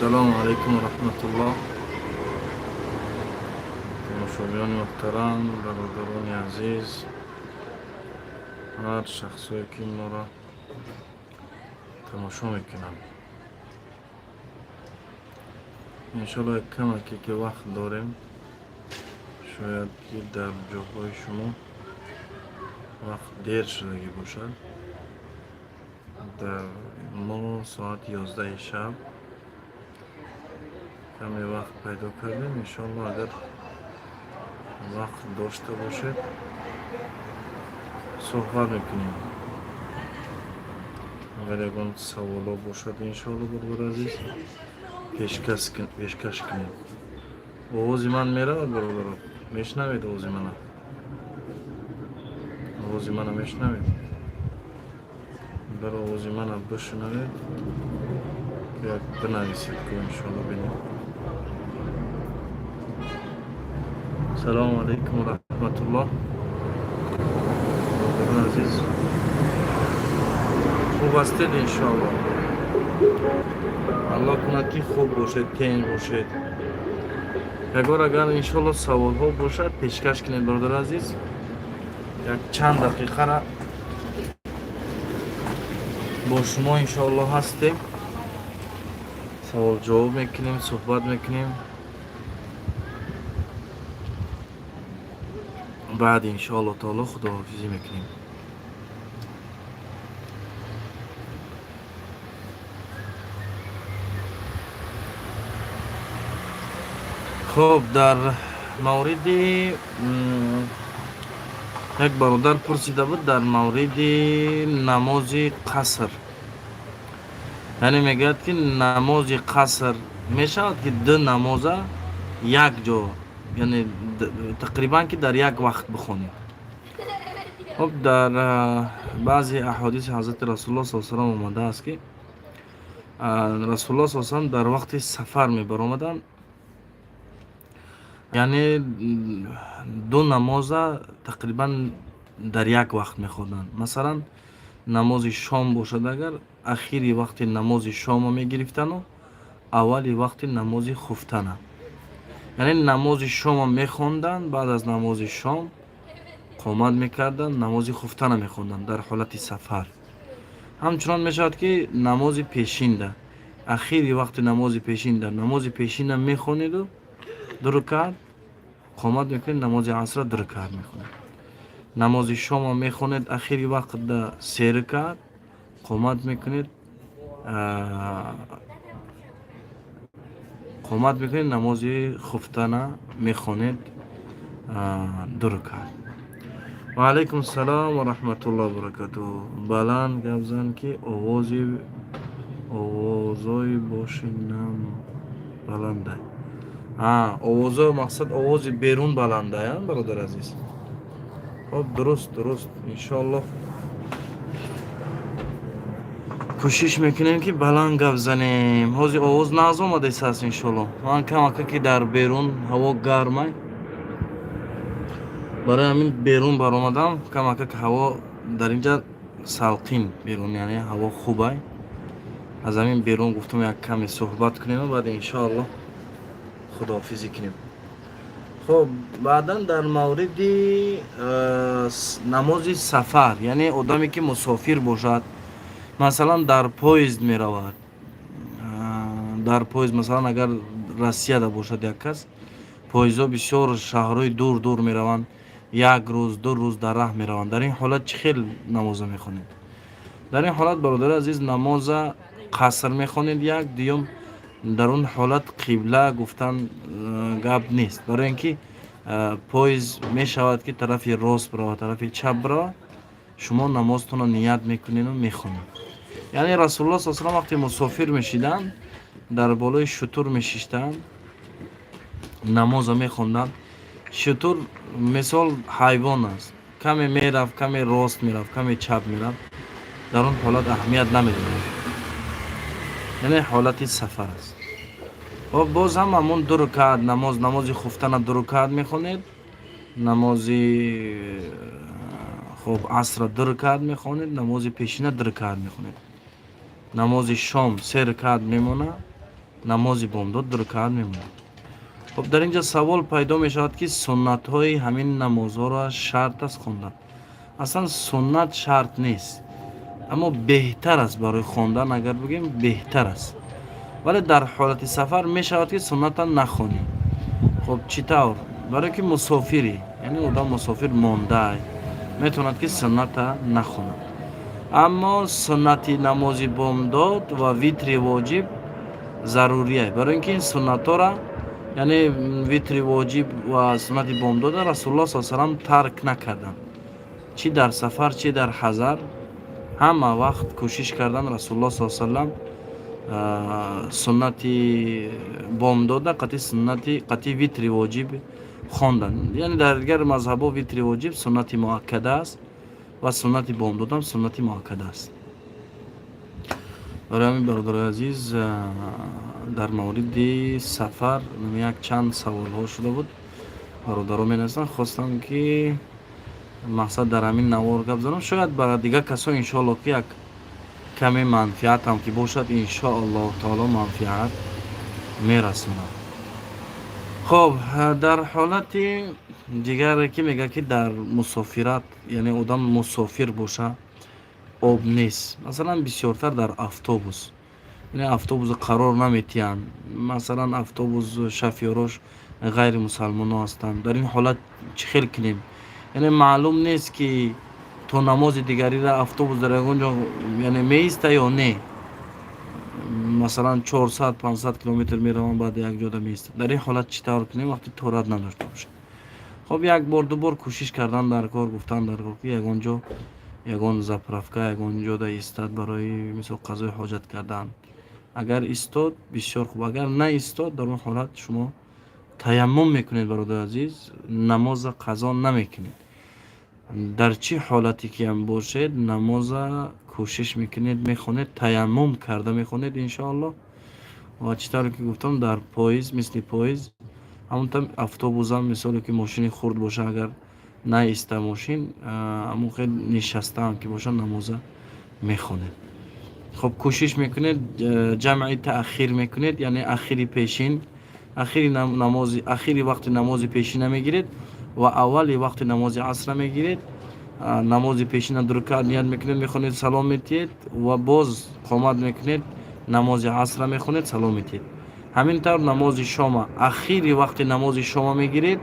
Ассалому алайкум ва раҳматуллоҳ. Тамошобинони муҳтарам, бародарони азиз, ҳар шахсое, ки моро тамошо мекунанд. Иншоалло, як камаке ки вақт дорем, шояд ки дар ҷоҳои шумо вақт дер шудагӣ бошад. Дар мо соати 11-и шаб каме вақт пайдо кардем. Иншоалло, агар вақт дошта бошед, суҳбат мекунем. Агар ягон саволо бошад, иншоалло, бародари азиз, пешкаш кунед. Овози ман меравад, бародаро? Мешунавед овози мана? Овози мана мешунавед? Агар овози мана бишунавед, як бинависед ку, иншоалло, бинем. Салому алайкум ва раҳматуллоҳ, бародарони азиз, хуб ҳастед? Иншоалло, Аллоҳ кунад, ки хуб бошед, тинҷ бошед. Ягор агар, иншоалло, саволҳо бошад, пешкаш кунед, бародари азиз. Як чанд дақиқара бо шумо, иншоалло, ҳастем, савол ҷавоб мекунем, суҳбат мекунем. Баъд, иншоалло таоло, худоҳофизӣ мекунем. Хуб, дар мавриди як бародар пурсида буд дар мавриди намози қаср, яъне мегӯяд, ки намози қаср мешавад, ки ду намоза як ҷо, яъне тақрибан ки дар як вақт бихонем. Хуб, дар баъзе аҳодиси ҳазрати Расулуллоҳ са салам омадааст, ки Расулуллоҳ са салам дар вақти сафар мебаромаданд, яъне ду намоза тақрибан дар як вақт мехонданд. Масалан, намози шом бошад, агар ахири вақти намози шомо мегирифтану аввали вақти намози хуфтана, яъне намози шомо мехонданд, баъд аз намози шом қомат мекарданд, намози хуфтана мехонданд дар ҳолати сафар. Ҳамчунон мешавад, ки намози пешинда, ахири вақти намози пешинда, намози пешина мехонеду ду рукаат, қомат мекунед, намози асра ду рукаат мехонед. Намози шомо мехонед, ахири вақтда се рукаат, қомат мекунед, намози хуфтана мехонед ду рукаат. Ва алайкум салом ва раҳматуллоҳи ва баракатуҳ. Баланд гап зан, ки овози овозои боши нам баланда. Овозо, мақсад, овози берун баланда, бародари азиз. Хоб, дуруст, иншоаллоҳ, кӯшиш мекунем, ки баланд гап занем. Ҳозир овоз нағз омадааст, иншоалло. Ман камака ки дар берун ҳаво гармай, барои ҳамин берун баромадам. Камака ки ҳаво дар инҷа салқин, берун яъне ҳаво хубай. Аз ҳамин берун гуфтам, як каме суҳбат кунем, баъд, иншоалло, худоҳофизӣ кунем. Хуб, баъдан дар мавриди намози сафар, яъне одаме ки мусофир бошад, масалан, дар поезд меравад, дар поезд, масалан, агар Россияда бошад як кас, поездҳо бисёр шаҳрҳои дур дур мераванд, як рӯз, 2 рӯз дар раҳ мераванд. Дар ин ҳолат чӣ хел намоза мехонед? Дар ин ҳолат, бародари азиз, намоза қаср мехонед. Як дуюм, дар он ҳолат қибла гуфтан гап нест, барои ин ки поезд мешавад, ки тарафи рост биравад, тарафи чап биравад. Шумо намозтонро ният мекунеду мехонед. Яъне Расулуллоҳ са салам вақте мусофир мешиданд, дар болои шутур мешиштанд, намоза мехонданд. Шутур мисол ҳайвон аст, каме мерафт, каме рост мерафт, каме чап мерафт, дар он ҳолат аҳамият намедодад, яъне ҳолати сафар аст. Хоб, боз ҳам ҳамон ду рукаат намоз, намози хуфтана ду рукаат мехонед, намози, хуб, асра ду рукаат мехонед, намози пешина ду рукаат мехонед, намози шом се рукаат мемонад. Намози бомдод ду ракаат мемонад. Хуб, дар инҷа савол пайдо мешавад, ки суннатҳои ҳамин намозҳоро шарт аст хондан? Аслан суннат шарт нест, аммо беҳтар аст барои хондан, агар бигӯем, беҳтар аст, вале дар ҳолати сафар мешавад, ки сунната нахонӣ. Хуб, чӣ тавр? Барое ки мусофирӣ, яъне одам мусофир мондаай, метавонад, ки сунната нахонад. Аммо суннати намози бомдод ва витри воҷиб зарурия, барои ин ки ин суннатҳоро, яъне витри воҷиб ва суннати бомдода, Расулуллоҳ с салам тарк накарданд, чӣ дар сафар, чӣ дар ҳазар. Ҳама вақт кӯшиш кардан Расулуллоҳ с салам суннати бомдода қати суннати, қати витри воҷиб хондан. Яъне дар дигар мазҳабҳо витри воҷиб суннати муаккада аст ва суннати бомдодам суннати муаккада аст. Барои ҳамин, бародарои азиз, дар мавриди сафар як чанд саволҳо шуда буд, бародаро менависанд. Хостам, ки мақсад дар ҳамин навор гап занам, шояд ба дигар касо, иншоалло, ки як каме манфиатам ки бошад, иншоаллоҳу таоло манфиат мерасонад. Хоб, дар ҳолати дигаре, ки мегӯяд, ки дар мусофират, яъне одам мусофир боша, об нест, масалан, бисёртар дар автобус, яъне автобусо қарор наметиҳанд, масалан, автобус шофёрош ғайри мусалмоно ҳастанд, дар ин ҳолат чӣ хел кунем? Яъне маълум нест, ки то намози дигарира автобус дар ягон ҷо, яъне, меиста ё не. Масалан, 400, 500 километр мераванд, баъд як ҷода меистад. Дар ин ҳолат чӣ тавр кунем, вақте тоҳорат надошта бошад? Хоб, як бор, ду бор кӯшиш кардан дар кор, гуфтан дар кор, ки ягон ҷо, ягон заправка, ягон ҷода истад, барои мисол қазои ҳоҷат кардан. Агар истод, бисёр хуб, агар наистод, дар он ҳолат шумо таяммум мекунед, бародари азиз, намоза қазо намекунед. Дар чӣ ҳолате ки ҳам бошед, намоза кӯшиш мекунед, мехонед, таяммум карда мехонед, иншоаллоҳ. Ва чӣ тавре ки гуфтам, дар поезд, мисли поезд, ҳамон автобусам, мисоле ки мошини хурд боша, агар наиста мошин, ҳамон хел нишастаам ки боша, намоза мехонед. Хоб, кӯшиш мекунед, ҷамъи таъхир мекунед, яъне ахири пешин, ахири намози, ахири вақти намози пешина мегиред ва аввали вақти намози асра мегиред. Намози пешина ду ракаат ният мекунед, мехонед, салом метиҳед ва боз қомат мекунед, намози асра мехонед, салом метиҳед. Ҳамин тавр намози шома ахири вақти намози шома мегиред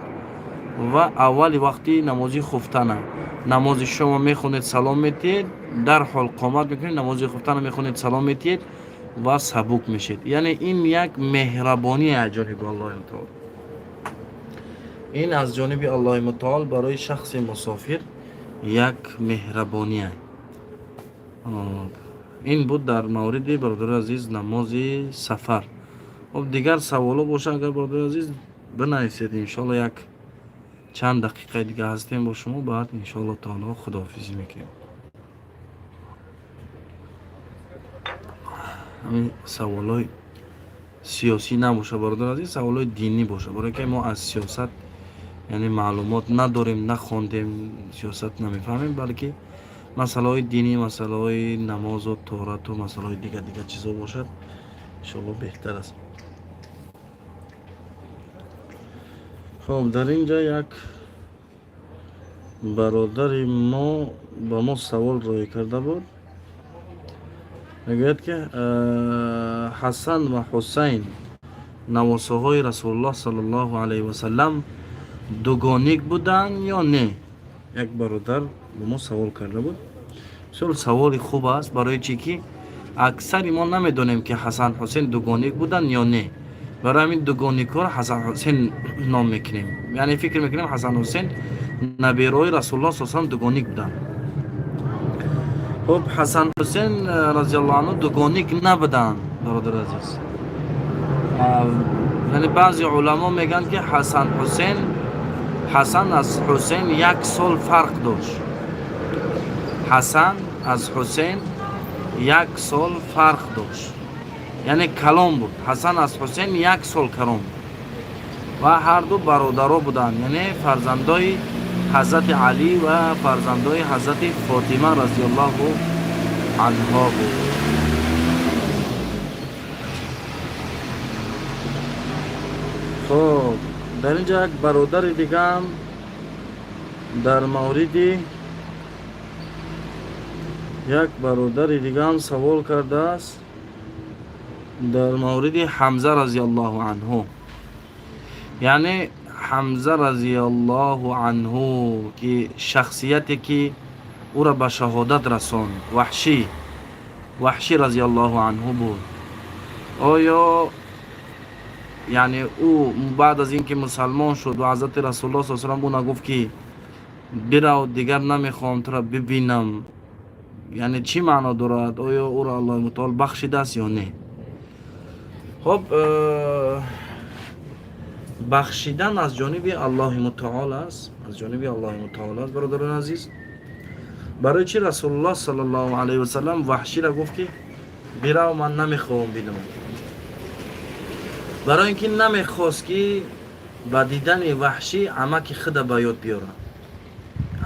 ва аввали вақти намози хуфтана. Намози шома мехонед, салом метиҳед, дарҳол қомат мекунед, намози хуфтана мехонед, салом метиҳед ва сабук мешед. Яъне ин як меҳрабонӣ аз ҷониби Аллоҳи мутаол, ин аз ҷониби Аллоҳи мутаол барои шахси мусофир як меҳрабоние. Ин буд дар мавриди, бародари азиз, намози сафар. Хоб, дигар саволо боша, агар, бародари азиз, бинависед. Иншоалло, як чанд дақиқаи дига ҳастем бо шумо, баъд, иншоалло таоло, худоҳофизӣ мекунем. Ҳамин саволҳои сиёсӣ набоша, бародари азиз, саволҳои динӣ боша, барое ки мо аз сиёсат, яъне, маълумот надорем, нахондем, сиёсат намефаҳмем, балки масъалаҳои динӣ, масъалаҳои намозу тоҳорату масъалаҳои дигар дигар чизо бошад, иншоалло, беҳтар аст. Хоб, дар ин ҷа як бародари мо ба мо савол роҳӣ карда буд. Мегӯяд, ки Ҳасан ва Ҳусайн, навосаҳои Расулуллоҳ саллаллоҳу алайҳи васаллам, дугоник буданд ё не? Як бародар ба мо савол карда буд. Бисёр саволи хуб аст, барои чӣ ки аксари мо намедонем, ки Ҳасан, Ҳусайн дугоник буданд ё не. Барои ҳамин дугоникҳоро Ҳасан, Ҳусайн ном мекунем, яъне фикр мекунем, Ҳасан, Ҳусайн, набераҳои Расулуллоҳ с салам, дугоник буданд. Хуб, Ҳасан, Ҳусайн разиаллоҳу анҳу дугоник набуданд, бародари азиз. Яъне баъзе уламо мегӯянд, ки Ҳасан, Ҳусайн, Ҳасан аз Ҳусайн як сол фарқ дошт. Ҳасан аз Ҳусайн як сол фарқ дошт, яъне калон буд. Ҳасан аз Ҳусайн як сол калон буд ва ҳарду бародаро буданд, яъне фарзандои ҳазрати Алӣ ва фарзандои ҳазрати Фотима разиаллоҳу анҳо буд. Хоб, дар ин ҷо як бародари дигаам дар мавриди як бародари дигаам савол кардааст дар мавриди Ҳамза разиаллоҳу анҳу, яъне Ҳамза разиаллоҳу анҳу, ки шахсияте, ки ӯра ба шаҳодат расонд, Ваҳшӣ разиаллоҳу анҳу буд. Оё, яъне, ӯ баъд аз ин ки мусалмон шуд ва ҳазрати Расулуллоҳ са салам ӯ нагуфт, ки бирав, дигар намехоҳам тура бибинам, яъне чӣ маъно дорад? Оё ӯро Аллоҳи мутаол бахшидааст ё не? Хоб, бахшидан аз ҷониби Аллоҳи мутаол аст, аз ҷониби Аллоҳи мутаол аст, бародарони азиз. Барои чӣ Расулуллоҳ саллаллоҳу алайҳи васалам Ваҳшира гуфт, ки бирав, ман намехоҳам бинам? Барои ин ки намехост, ки ба дидани Ваҳшӣ амаки худа ба ёд биёрад,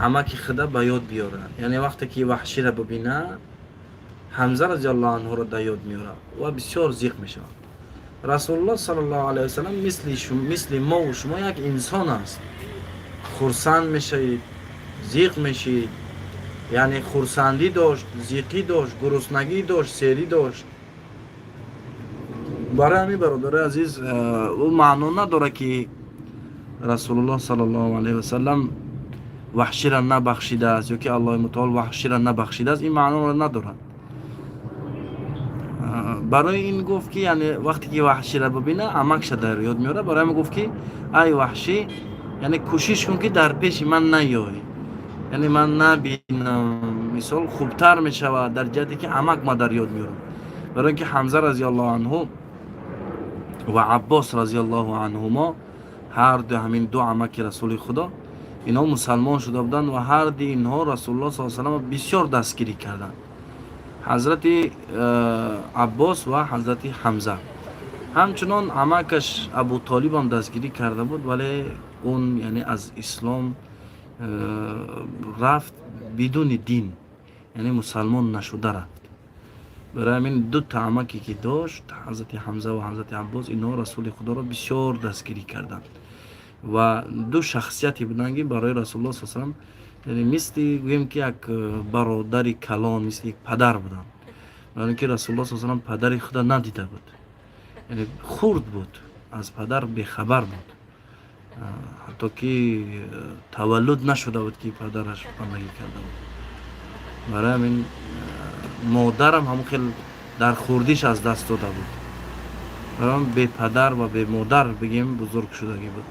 амаки худа ба ёд биёрад. Яъне вақте ки Ваҳшира бибинад, Ҳамза разиаллоҳу анҳуро да ёд меорад ва бисёр зиқ мешавад. Расулуллоҳ саллаллоҳу алайҳи васалам мисли мову шумо як инсон аст. Хурсанд мешавед, зиқ мешид, яъне хурсандӣ дошт, зиқӣ дошт, гуруснагӣ дошт, серӣ дошт. Барои ҳамин, бародарои азиз, ӯ маъно надорад, ки Расулуллоҳ саллаллоҳу алайҳи васалам Ваҳшира набахшидааст ё ки Аллоҳи мутаол Ваҳшира набахшидааст. Ин маъноро надорад. Барои ин гуфт, ки яъне вақте ки Ваҳшира бибина, амакша дар ёд меорад. Барои ҳамин гуфт, ки ай Ваҳшӣ, яъне кӯшиш кун, ки дар пеши ман наёй, яъне ман набинам, мисол, хубтар мешавад, дар ҷиҳате ки амак ма дар ёд меорам. Барои ин ки Ҳамза разиаллоҳу анҳу ва Аббос разиаллоҳу анҳумо, ҳарду ҳамин ду амаки Расули Худо, инҳо мусалмон шуда буданд ва ҳарди инҳо Расулуллоҳ с салам бисёр дастгирӣ карданд, ҳазрати Аббос ва ҳазрати Ҳамза. Ҳамчунон амакаш Абутолибам дастгирӣ карда буд, вале он, яъне, аз ислом рафт бидуни дин, яъне мусалмон нашуда рафт. Барои ҳамин дута амаке, ки дошт, ҳазрати Ҳамза ва ҳазрати Аббос, инҳо Расули Худоро бисёр дастгирӣ карданд ва ду шахсияте буданд, ки барои Расулуллоҳ с салам, яъне, мисли гӯем, ки як бародари калон, мисли як падар буданд. Барои ин ки Расулуллоҳ с салам падари худа надида буд, яъне хурд буд, аз падар бехабар буд, ҳатто ки таваллуд нашуда буд, ки падараш бандагӣ карда буд. Барои ҳамин модарам ҳамон хел дар хурдиш аз даст дода буд. Барои бепадар ва бемодар, бигем, бузург шудагӣ буд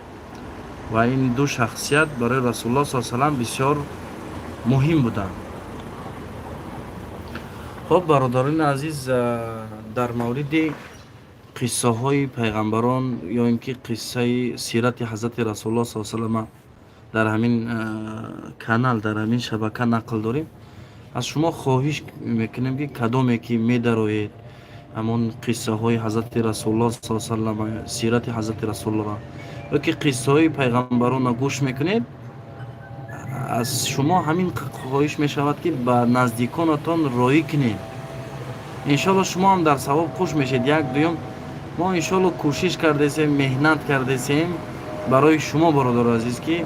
ва ин ду шахсият барои Расулуллоҳ с салам бисёр муҳим буданд. Хоб, бародарони азиз, дар мавриди қиссаҳои пайғамбарон ё ин ки қиссаи сирати ҳазрати Расулуллоҳ с салама дар ҳамин канал, дар ҳамин шабака нақл дорем. Аз шумо хоҳиш мекунем, ки кадоме ки медароед, ҳамон қиссаҳои ҳазрати Расулуллоҳ с салама, сирати ҳазрати Расулуллоҳ ё ки қиссаҳои пайғамбаронро гӯш мекунед, аз шумо ҳамин хоҳиш мешавад, ки ба наздиконатон роҳӣ кунед. Иншоалло, шумо ҳам дар савоб хуш мешед. Як дуюм, мо, иншоалло, кӯшиш кардесем, меҳнат кардесем барои шумо, бародари азиз, ки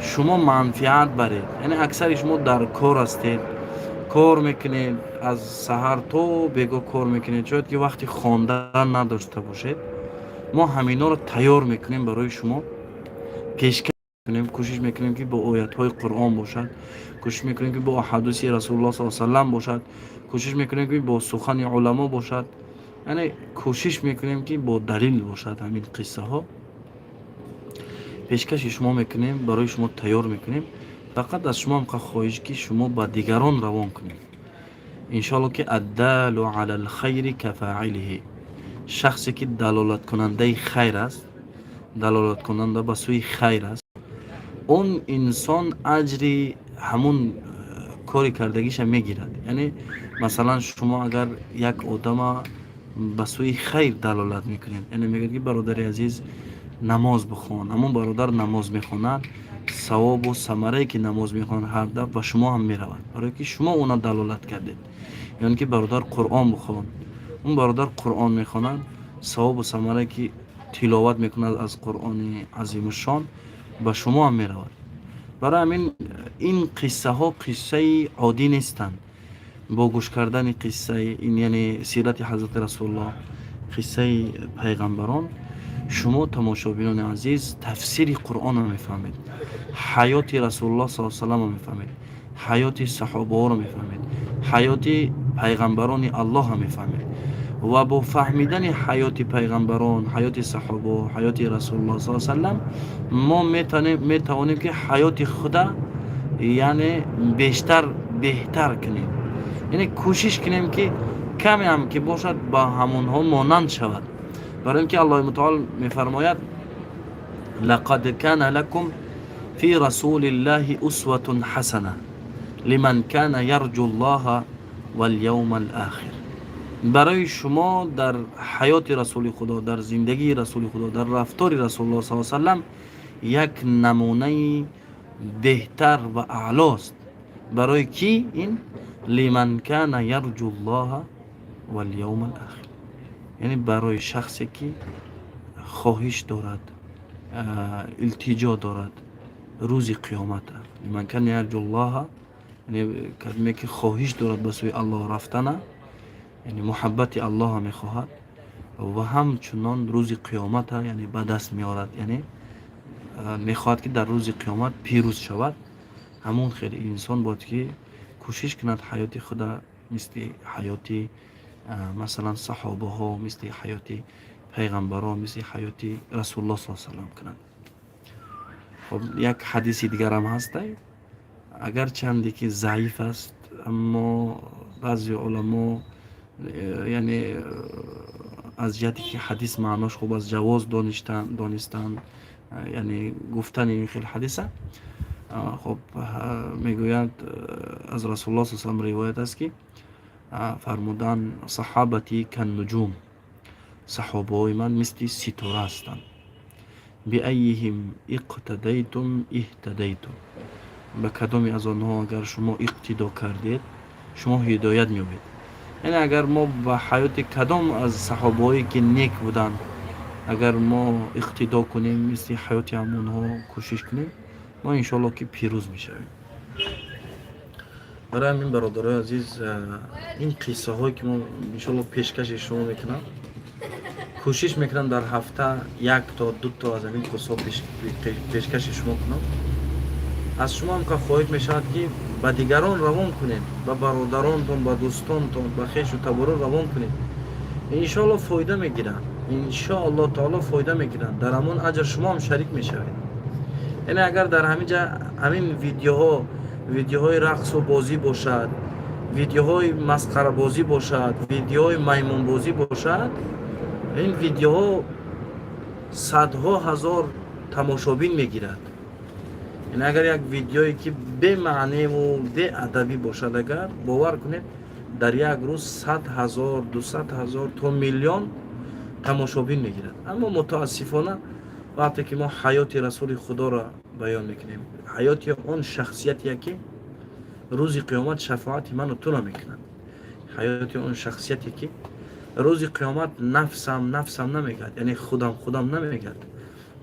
шумо манфиат баред. Яъне аксари шумо дар кор ҳастед, кор мекунед, аз саҳар то бего кор мекунед, шояд ки вақти хондан надошта бошед. Мо ҳаминҳоро тайёр мекунем, барои шумо пешкаш мекунем. Кӯшиш мекунем, ки бо оятҳои Қуръон бошад, кӯшиш мекунем, ки бо ҳадиси Расулуллоҳ с салам бошад, кӯшиш мекунем, ки бо сухани уламо бошад, яъне кӯшиш мекунем, ки бо далил бошад. Ҳамин қиссаҳо пешкаши шумо мекунем, барои шумо тайёр мекунем. Фақат аз шумо ҳам хоҳиш, ки шумо ба дигарон равон кунед. Иншоалло, ки الدال على الخير كفاعله, шахсе ки далолаткунандаи хайр аст, далолаткунанда ба сӯи хайр аст, он инсон аҷри ҳамун кори кардагиша мегирад. Яъне, масалан, шумо агар як одама ба сӯи хайр далолат мекунед, яъне мегӯяд, ки бародари азиз, намоз бихон, ҳамон бародар намоз мехонад, савобу самарае, ки намоз мехонад, ҳар дафъ ба шумо ҳам меравад, барое ки шумо уна далолат кардед. Ё ин ки бародар, Қуръон бихон, он бародар Қуръон мехонад, савобу самарае, ки тиловат мекунад, ба шумо ҳам меравад. Тиловат мекунад аз Қуръони азимушшон, ба шумо ҳам меравад. Барои ҳамин ин қиссаҳо қиссаи оддӣ нестанд. Бо гӯш кардани қиссаи ин, яъне сирати ҳазрати Расулуллоҳ, қиссаи пайғамбарон, шумо, тамошобинони азиз, тафсири Қуръонро мефаҳмед, ҳаёти Расулуллоҳ са саламро мефаҳмед, ҳаёти саҳобаҳоро мефаҳмед, ҳаёти пайғамбарони Аллоҳро мефаҳмед. Ва бо фаҳмидани ҳаёти пайғамбарон, ҳаёти саҳобо, ҳаёти Расулуллоҳ са салам, мо метавонем, ки ҳаёти худа, яъне, бештар беҳтар кунем, яъне кӯшиш кунем, ки каме ҳам ки бошад, ба ҳамонҳо монанд шавад. Барои ин ки Аллоҳи мутаол мефармояд: لقد كان لكم في رسول الله أسوة حسنة لمن كان يرجو الله واليوم الآخر. Барои шумо дар ҳаёти Расули Худо, дар зиндагии Расули Худо, дар рафтори Расулуллоҳ с салам як намунаи беҳтар ва аълост. Барои кӣ ин? لمن كان يرجو الله واليوم الآخر, яъне барои шахсе, ки хоҳиш дорад, илтиҷо дорад рӯзи қиёмата. لمن كان يرجو الله, яъне кадоме ки хоҳиш дорад ба сӯи Аллоҳ рафтана, яъне муҳаббати Аллоҳа мехоҳад ва ҳамчунон рӯзи қиёмата, яъне, ба даст меорад, яъне мехоҳад, ки дар рӯзи қиёмат пирӯз шавад. Ҳамон хеле инсон бояд, ки кӯшиш кунад ҳаёти худа мисли ҳаёти, масалан, саҳобаҳо, мисли ҳаёти пайғамбарон, мисли ҳаёти Расулуллоҳ с салам кунад. Хоб, як ҳадиси дигарам ҳастай, агарчанде ки заиф аст, аммо баъзе уламо, яъне, аз ҷиҳате ки ҳадис маънош хуб аст, ҷавоз донистанд, яъне гуфтани ин хел ҳадиса. Хоб, мегӯянд, аз Расулуллоҳ с салам ривоят аст, ки фармуданд: صحابتي كالنجوم, саҳобаҳои ман мисли ситора ҳастанд. بأيهم اقتديتم اهتديتم, ба кадоме аз онҳо агар шумо иқтидо кардед, шумо ҳидоят меёбед. Яъне агар мо ба ҳаёти кадом аз саҳобаҳое, ки нек буданд, агар мо иқтидо кунем, мисли ҳаёти ҳамонҳо кӯшиш кунем, мо иншоалло ки пирӯз мешавем. Барои ҳамин, бародарои азиз, ин қиссаҳое, ки мо иншоалло пешкаши шумо мекунам, кӯшиш мекунам дар ҳафта як то ду то аз ҳамин қиссаҳо пешкаши шумо кунам. Аз шумо ҳам ка хоҳиш мешавад, ки ба дигарон равон кунед, ба бародаронтон, ба дӯстонтон, ба хешу таборон равон кунед. Иншоалло фоида мегиранд, иншоалло таоло фоида мегиранд, дар ҳамон аҷр шумо ҳам шарик мешавед. Яъне агар дар ҳамин ҷа ҳамин видеоҳо видеоҳои рақсу бозӣ бошад, видеоҳои масхарабозӣ бошад, видеоҳои маймунбозӣ бошад, ин видеоҳо садҳо ҳазор тамошобин мегирад. Яъне агар як видеое, ки бемаъневу беадабӣ бошад, агар бовар кунед, дар як рӯз 100 000, 200 000 то миллион тамошобин мегирад. Аммо мутаассифона, вақте ки мо ҳаёти Расули Худоро баён мекунем, ҳаёти он шахсиятие, ки рӯзи қиёмат шафоати ману туро мекунад, ҳаёти он шахсияте, ки рӯзи қиёмат нафсам, нафсам намегӯяд, яъне худам, худам намегӯяд,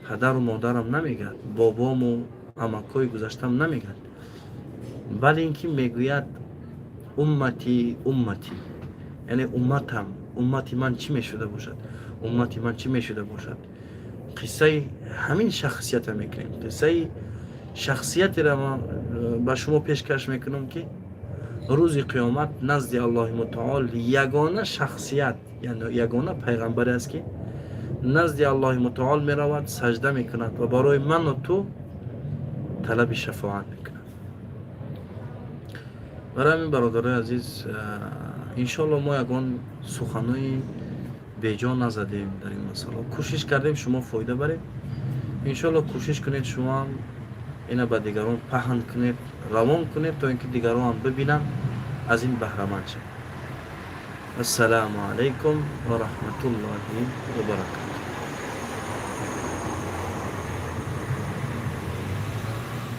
падару модарам намегӯяд, бобому амакҳои гузаштам намегӯяд, бал ин ки мегӯяд: أمتي، أمتي, яъне умматам, уммати ман чӣ мешуда бошад, уммати ман чӣ мешуда бошад. Қиссаи ҳамин шахсията мекунем, қиссаи шахсиятеро ман ба шумо пешкаш мекунам, ки рӯзи қиёмат назди Аллоҳи мутаол ягона шахсият, ягона пайғамбаре аст, ки назди Аллоҳи мутаол меравад, сажда мекунад ва барои ману ту талаби шафоат мекунад. Барои ҳамин, бародарои азиз, иншоалло мо ягон суханои беҷо назадем дар ин масъала, кӯшиш кардем шумо фоида баред. Иншоалло кӯшиш кунед, шумоам ина ба дигарон паҳн кунед, равон кунед, то ин ки дигарон ҳам бибинанд, аз ин баҳраманд шаванд. Ассалому алайкум ва раҳматуллоҳи ва баракату.